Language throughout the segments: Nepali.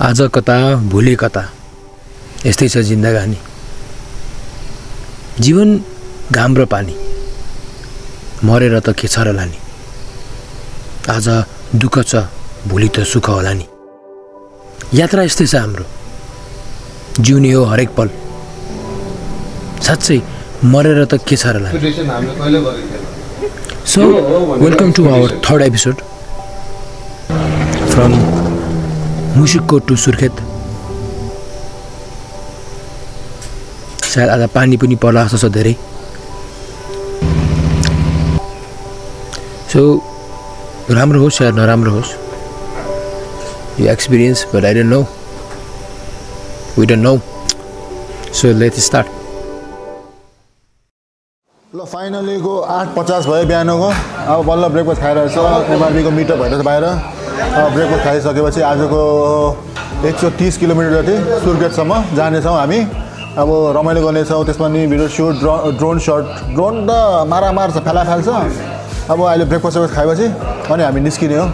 आज कता भोलि कता यस्तै छ जिन्दगानी। जीवन घाम र पानी, मरेर त के छ र लानी। आज दुःख छ भोलि त सुख होला नि। यात्रा यस्तै छ हाम्रो, जिउने हो हरेक पल। साँच्चै मरेर त के छ र लानी। So welcome to our third episode from Musikot to Surkhet. सायद आज पानी पनि पर्ला जस्तो छ धेरै। सो राम्रो होस् या नराम्रो होस्, यो experience, but I don't know, we don't know. So let's start. ल फाइनली को 8:50 भयो बिहानको। अब बल्ल ब्रेकफास्ट खाइरहेछ। एमआरबीको मिटअप भइरहेछ बाहिर। अब ब्रेकफास्ट खाइसकेपछि आजको 130 किलोमिटर जति सुर्खेतसम्म जानेछौँ हामी। अब रमाइलो गर्नेछौँ, त्यसमा नि भिडियो सुट, ड्रोन त मारामार छ, फेलाफेल छ। अब अहिले ब्रेकफास्ट खाएपछि अनि हामी निस्किने हो।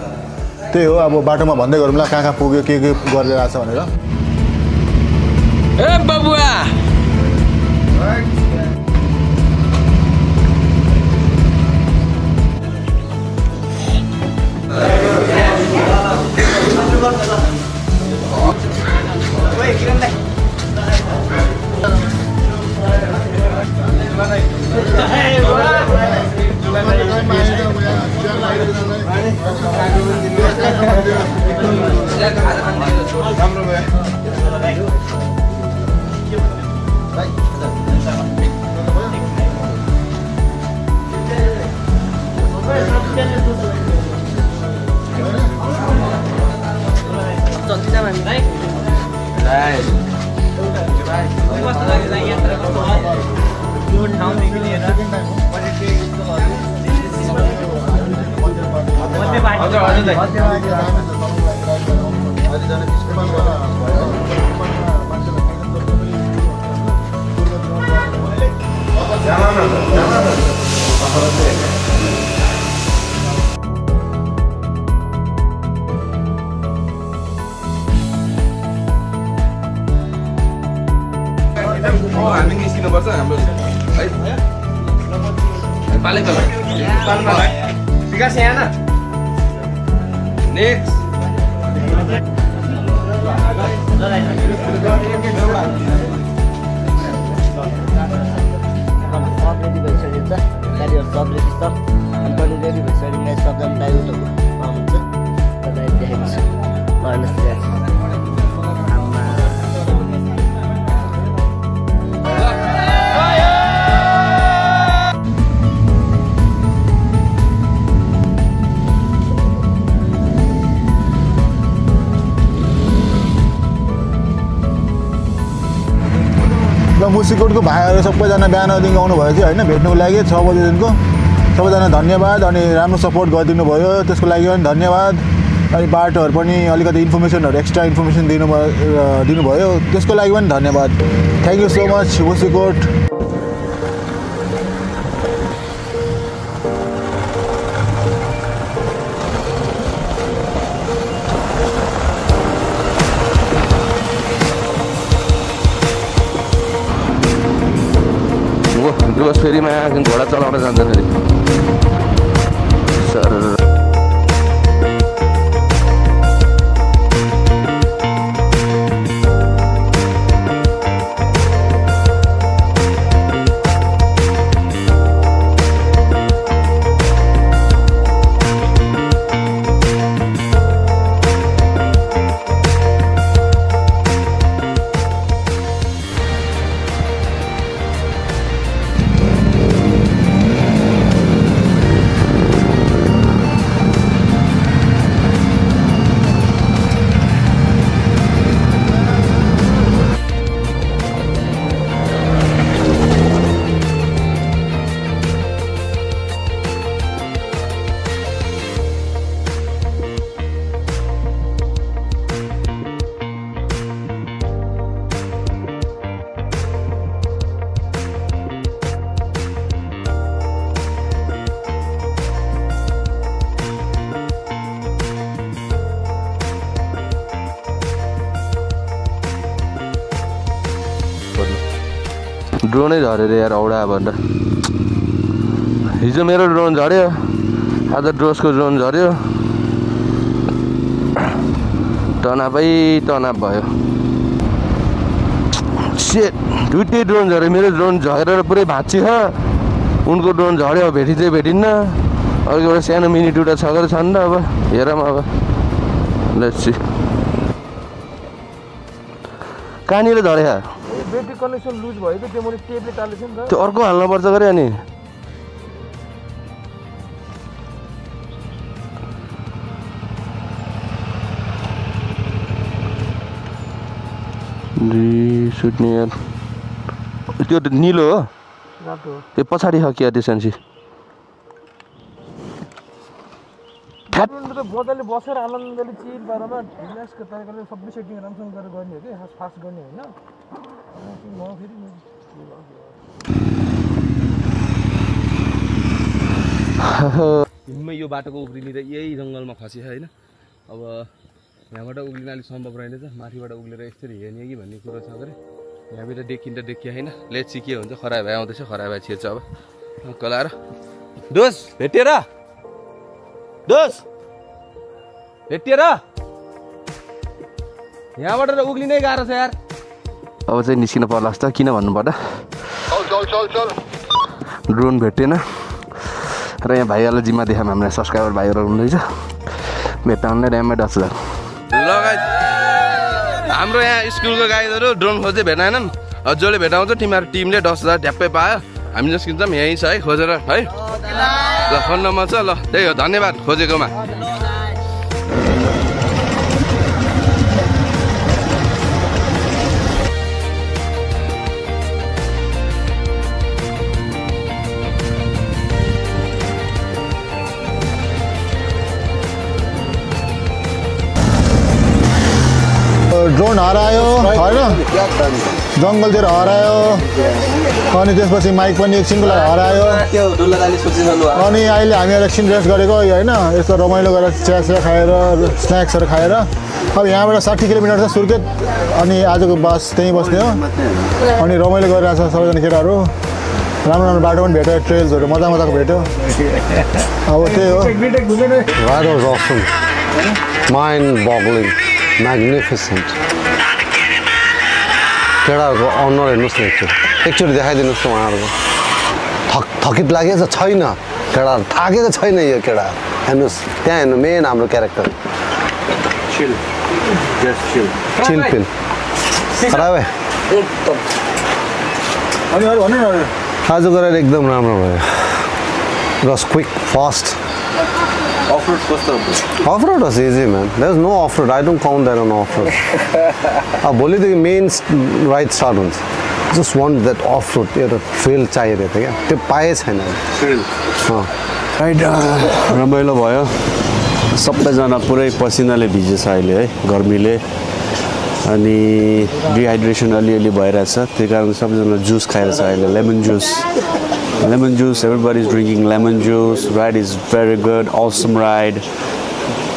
त्यही हो, अब बाटोमा भन्दै गरौँला कहाँ पुग्यो, के गरिरहेछ भनेर। ए बबुआ हामी निस्किनुपर्छ हाम्रो है पाले त विकास यहाँ न नेक्स्ट रेडी भइसकेको छ, गाडीहरू सब रेडी छ। अनि पनि रेडी भइसक्यो, म्याच सबजना ड्राइभर हुन्छ, तपाईँले देखेको छ। ल मुसिकोटको भाइहरू सबैजना बिहानदेखि आउनुभयो कि होइन, भेट्नुको लागि 6 बजेदेखिको। सबैजना धन्यवाद। अनि राम्रो सपोर्ट गरिदिनु भयो, त्यसको लागि पनि धन्यवाद। अनि बाटोहरू पनि अलिकति इन्फर्मेसनहरू, एक्स्ट्रा इन्फर्मेसन दिनुभयो, त्यसको लागि पनि धन्यवाद। Thank you so much Musikot. बस फेरिमा घोडा चलाउन जान्छ फेरि सर। ड्रोनै झऱ्यो रे यार औडा भनेर हिजो मेरो ड्रोन झऱ्यो आज ड्रोसको ड्रोन झऱ्यो तनाबै तनाब भयो सेट दुईटै ड्रोन झऱ्यो मेरो ड्रोन झरेर पुरै भाँच्यो उनको ड्रोन झऱ्यो भेटी चाहिँ भेटिन्न अर्को एउटा सानो मिनी टुटा छगेर छन् र अब हेरौँ अब लेट्स सी कहाँनिर झऱ्यो ब्याट्री कनेक्सन लुज भयो कि त्यो मैले टेपले टालेको नि त त्यो अर्को हाल्नुपर्छ गरे अनि सुट्ने यार त्यो निलो हो त्यो पछाडि खकिया त्यो सान्सी मजाले बसेर आनन्दले चिल पारेर रिल्याक्सको तरिकाले सबै सेटिङ राम्रोसँग गरेर गर्ने हो कि फास्ट गर्ने होइन म फेरि हिँड्मै यो बाटोको उक्लिने त यही जङ्गलमा खसियो होइन अब यहाँबाट उक्लिन अलिक सम्भव रहेनछ माथिबाट उक्लेर यसरी हेर्ने कि भन्ने कुरो छ गरे यहाँबाट देखिन्छ देखियो होइन लेट्स सी के हुन्छ खराब भए आउँदैछ खराब भए छिर्छ अब कलाएर दोस भेटिएर दोस भेटिएर यहाँबाट त उक्लिनै गाह्रो छ यार अब चाहिँ निस्किन पर्ला जस्तो किन भन्नु पर्दा ड्रोन भेटेन र यहाँ भाइहरूलाई जिम्मा देखाम हाम्रो सब्सक्राइबर भाइहरू हुनुहुँदैछ भेट्टाउनु नै ड्याममै डस ल हाम्रो यहाँ स्कुलको गाइडहरू ड्रोन खोज्दै भेटाएनन् जसले भेटाउँछ तिमीहरू टिमले 10,000 ढ्याप्पै पायो हामी निस्किन्छौँ यहीँ छ है खोजेर है ल फोन नम्बर छ ल त्यही हो धन्यवाद खोजेकोमा ड्रोन हरायो होइन जङ्गलतिर हरायो अनि त्यसपछि माइक पनि एकछिनको लागि हरायो अनि अहिले हामीहरू एकछिन रेस्ट गरेको होइन यस्तो रमाइलो गरेर चिया खाएर स्न्याक्सहरू खाएर अब यहाँबाट 60 किलोमिटर छ सुर्खेत अनि आजको बस त्यहीँ बस्ने हो अनि रमाइलो गरिरहेको छ सबैजना केटाहरू राम्रो राम्रो बाटो पनि भेट्यो ट्रेल्सहरू मजाको भेट्यो अब त्यही हो That was awesome. Mind-boggling. Magnificent. केटाहरूको अनुहार हेर्नुहोस् न एकचोटि देखाइदिनुहोस् न उहाँहरूको थकित लागेको छैन केटाहरू थाकेको छैन यो केटा हेर्नुहोस् त्यहाँ हेर्नु मेन हाम्रो क्यारेक्टर चिल पिल आज गरेर एकदम राम्रो भयो It was quick, fast. Off-road was easy, man. There's no off-road. I don't count that on off-road. भोलिदेखि मेन राइड स्टार्ट हुन्छ जस्ट वान्ट द्याट अफ-रोड एउटा थ्रिल चाहिएको थियो क्या त्यो पाए छैन राइड रमाइलो भयो सबैजना पुरै पसिनाले भिजेछ अहिले है गर्मीले अनि डिहाइड्रेसन अलिअलि भइरहेछ त्यही कारण सबैजना जुस खाइरहेछ अहिले lemon juice everybody is drinking lemon juice ride is very good awesome ride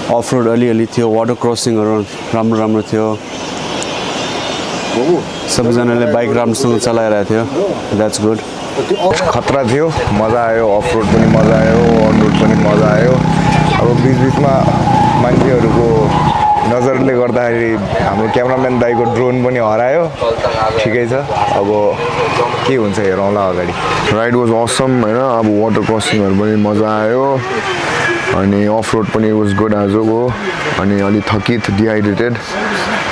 off-road अलिअलि थियो वाटर क्रसिङहरू राम्रो थियो सबैजनाले बाइक राम्रोसँग चलाइरहेको थियो द्याट्स गुड खतरा थियो मजा आयो अफ-रोड पनि मजा आयो अन रोड पनि मजा आयो अब बीचमा मान्छेहरूको नजरले गर्दाखेरि हाम्रो क्यामेराम्यान दाइको ड्रोन पनि हरायो ठिकै छ अब के हुन्छ हेरौँला अगाडि राइड वाज असम हैन अब वाटर क्रसिङहरू पनि मजा आयो अनि अफ रोड पनि वाज गुड आजको अनि अलि थकित डिहाइड्रेटेड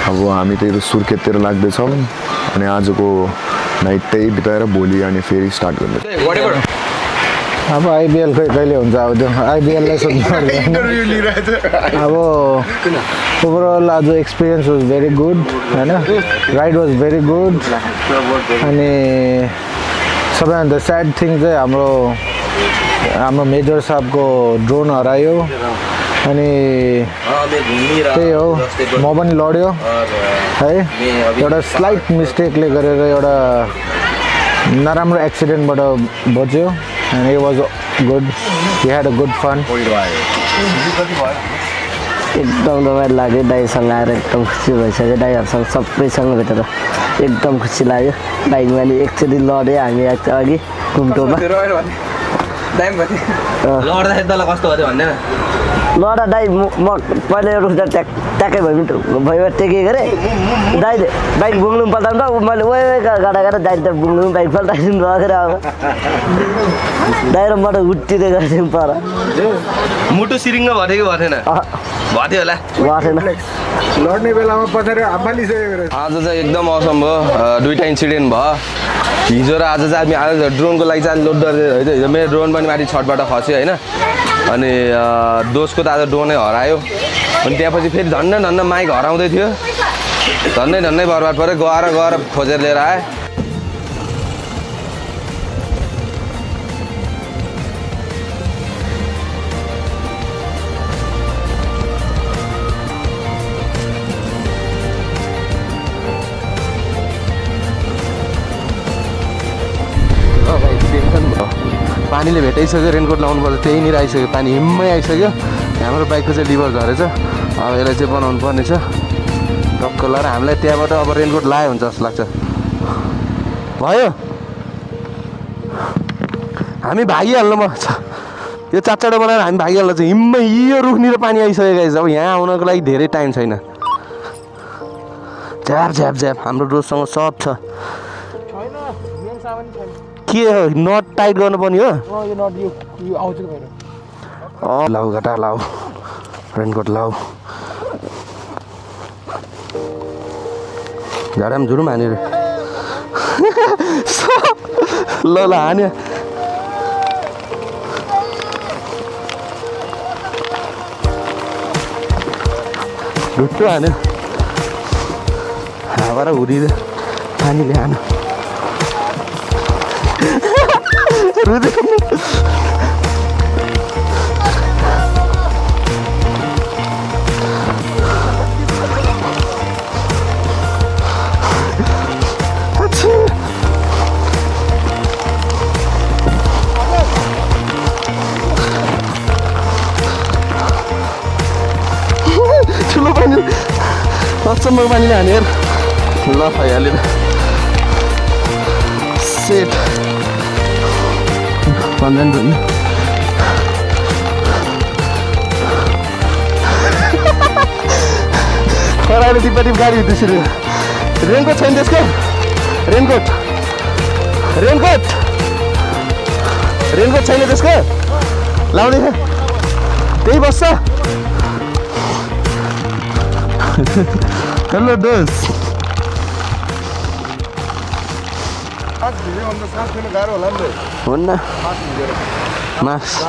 अब हामी त्यही सुर्खेततिर लाग्दैछौँ अनि आजको नाइट त्यही बिताएर भोलि अनि फेरि स्टार्ट गर्ने अब आइबिएल कहिले हुन्छ अब त्यो आइबिएललाई सोध्नु अब ओभरअल आज एक्सपिरियन्स वाज भेरी गुड होइन राइड वाज भेरी गुड अनि सबैभन्दा स्याड थिङ चाहिँ हाम्रो मेजर साहबको ड्रोन हरायो अनि त्यही हो म पनि लड्यो है एउटा स्लाइट मिस्टेकले गरेर एउटा नराम्रो एक्सिडेन्टबाट बच्यो and it was good. We had a good fun. एकदम रमाइलो लाग्यो दाइसँग आएर एकदम खुसी भइसक्यो दाइहरूसँग सबैसँग भेटेर एकदम खुसी लाग्यो बाइकमा नि एकचोटि लड्यो हामी अघि घुम्टोमा लड्दाखेरि तँलाई कस्तो भयो भन्ने लडा दाइ म पहिला एउटा ट्याक्कै भइमा टेकेको अरे दाइले बाइक बुङ्नु पर्दा त मैले गाडा गाडा दाइ त बुङ्नु बाइक पल्टाइदिनु लगेर अब दाइ र म त हुट्टिँदै गर्थ्यौँ पर मुटु सिरिङ्ग भएथ्यो कि भएन भयो होला भएन लड्ने बेलामा पछाडि हाम्फालिसकेको रहेछ आज चाहिँ एकदम असम भयो दुईवटा इन्सिडेन्ट भयो हिजो र आज चाहिँ हामी आज ड्रोनको लागि चाहिँ लोड गरेर हिजो मेरो ड्रोन पनि माथि छतबाट खस्यो होइन अनि दोषको त आज ड्रोनै हरायो अनि त्यहाँपछि फेरि झन्डै माइक हराउँदै थियो झन्डै बर्बाद पऱ्यो गएर खोजेर लिएर आएँ पानीले भेटाइसक्यो रेनकोट लाउनु पर्छ त्यहीँनिर आइसक्यो पानी हिम्मै आइसक्यो हाम्रो बाइकको चाहिँ लिभर झरेछ अब यसलाई चाहिँ बनाउनु पर्ने छ टक्क लगाएर हामीलाई त्यहाँबाट अब रेनकोट लायो हुन्छ जस्तो लाग्छ भयो हामी भागिहाल्नु म यो चारवटा बनाएर हामी भागिहाल्नु चाहिँ हिम्मै यो रुखनिर पानी आइसकेको छ अब यहाँ आउनको लागि धेरै टाइम छैन झ्याप हाम्रो रोजसँग सब छ के हो नट टाइट गर्नुपर्ने हो लाउ घटा लाउ रेनकोट लाउ झाडाम झुरुम हानेर ल हान्यो ढुट्टो हान्यो हावा र हुरी पानीले हान्यो ठुलो पानी अचम्मको पानीले हानेर ल भइहाल्यो सेट भन्दैन खरायो टिपाटिप गाडी त्यसरी रेनकोट छैन त्यसको रेनकोट छैन त्यसको लाउँदैछ त्यही बस्छ हेलो दोस्त हुन्न मास्क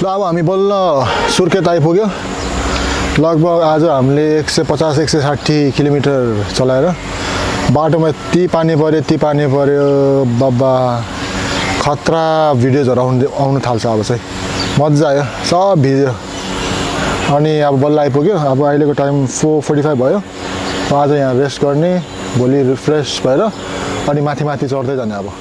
ल अब हामी बल्ल सुर्खेत आइपुग्यो लगभग आज हामीले 150-160 किलोमिटर चलाएर बाटोमा ती पानी पऱ्यो बाबा खतरा भिडियोजहरू आउनु थाल्छ अब चाहिँ मजा आयो सब भिज्यो अनि अब बल्ल आइपुग्यो अब अहिलेको टाइम 4:45 भयो आज यहाँ रेस्ट गर्ने भोलि रिफ्रेस भएर अनि माथि चढ्दै जाने अब